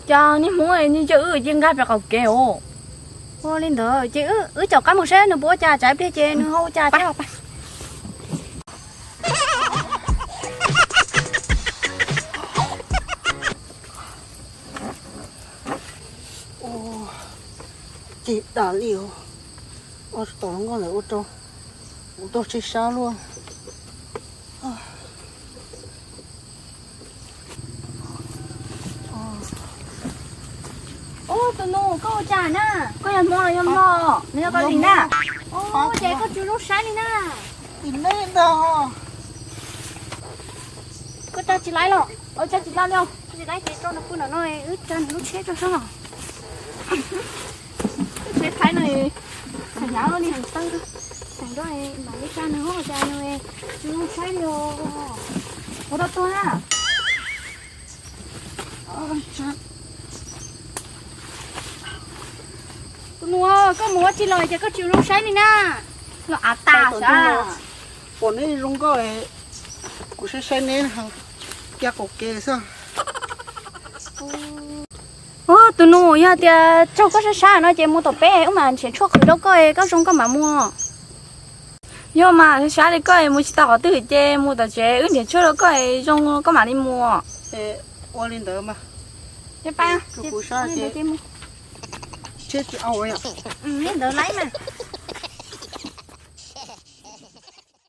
Cas niag Hmoob niag ncaws wb cia nkag pem qaum kev os. Ua li ntawd ces wb caum qab mus saib nws puas ua cas, tsam pliag ces nws ho ua cas thiab. Ces dam li, ua tom hluas nkauj ntawd ua rau kuv tuag tshaib sab luaj. Ub, tus nus, koj ua cas na? Koj yog hmo los yog hmo? Nws yog koj li na. Ub, ces koj tsis zoo saib li na. Tim nej ntag. Koj tsa tsis laib los? Ua tsa tsis laib li os. Tsis laib ces tso nws pw ntawm no, wb tsa nws lub tsheb tso seb. Lub tsheb Thaib no, hnyav li heev tawb. Teem nrog mam li tsa nws, ua cas nws tsis zoo saib li os. Ua rau tuag na. Tus nus, koj mus ua tsi los ces koj tsis zoo saib li na. Los av tas sav. Pom neb zoo nkauj, kuv saib saib neb cia qaum kev xwb. Ub, tus nus, yog tias raug koj saib saib no ces mus tom peb, wb mam nrhiav tshuaj qhwv rau koj, koj zoo koj mam mus. Yog mas, saib li koj mus tsis tau qhov twg ces mus tom tsev, wb nrhiav tshuaj rau koj zoo koj mam li mus. Ua li ntawd mas. Kuv saib ces tsis au li ntawd laib mas.